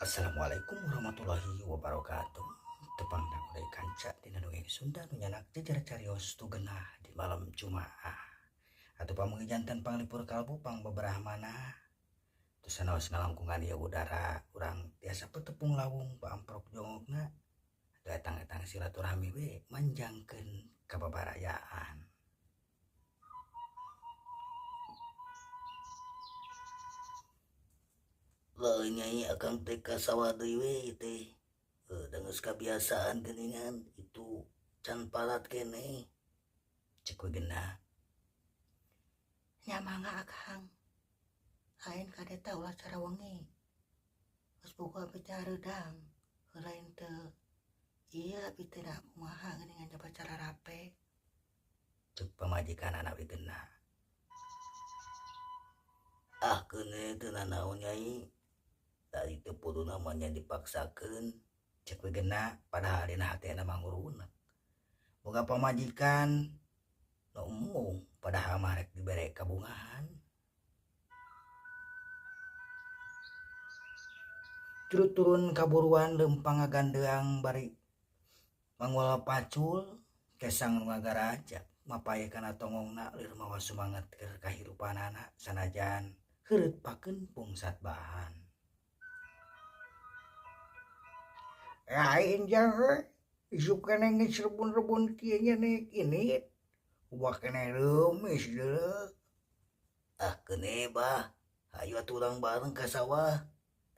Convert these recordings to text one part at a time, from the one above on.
Assalamualaikum warahmatullahi wabarakatuh. Tepang deui kanca dina dongeng Sunda nu nyanak jejer carios tu genah di malam Jumaah. Atuh pamugi janten panglipur kalbu pangbeberah manah. Teu sanaos ngalangkungan ieu udara urang tiasa petepung lawung paamprok jongokna. Atuh etang-etang silaturahmi we manjangkeun kababarayaan. Lain nyai akang teh ka sawah deui we teh. Da geus kabiasaan geuningan itu can palat keneh. Cek we genah. Nya mangga akang. Lain kadeta ulah cara wengi. Geus boga abi teh hareudang. Lain teu. Ieu abi teh da kumaha geuningan coba cara rape. Cek pamajikanana we genah. Ah keuneu teu nanaon nyai. Dari teu puruna mah nya dipaksakeun. Cek we genah padahal dina hatena mah ngurunek. Boga pamajikan nu embung padahal mah rek dibere kabungahan. Juru turun kaburuan leumpang ngagandeang bari mangwal pacul kesang nu ngagarajak mapay kana tongongna lir mawa sumanget keur kahirupanana sanajan heureut pakeun pungsat bahan. Lain jang isuk keneh geus rebun-rebun kieu nya nek ini. Ubah keneh reumis deuleu. Ah keuneu bah, hayu atuh urang bareng ka sawah.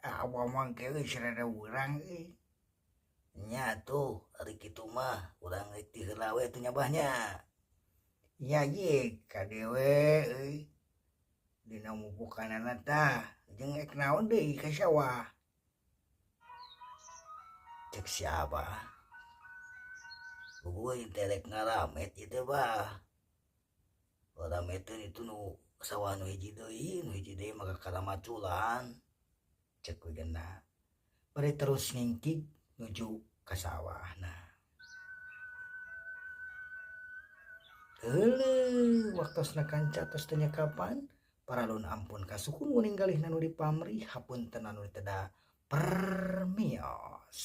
Ah abah mah geus rada urang euy. Nya atuh ari kitu mah urang rek ti heula we atuh nya bah nya. Nya ye ka dieu we euy. Dina mupukanana tah jeung ek naon deui ka sawah. Cek si abah. Eueuh teh rek ngaramet ieu teh bah. Rameteun itu nu sawah nu hiji deui, nu hiji deui mah kakara maculan. Cek we genah. Bari terus ngingkig nuju ka sawahna. Heuleuh waktosna kanca tos teu nyekapan paralun ampun kasuhun ninggalihna nu dipamrih hapunten anu teu da permios.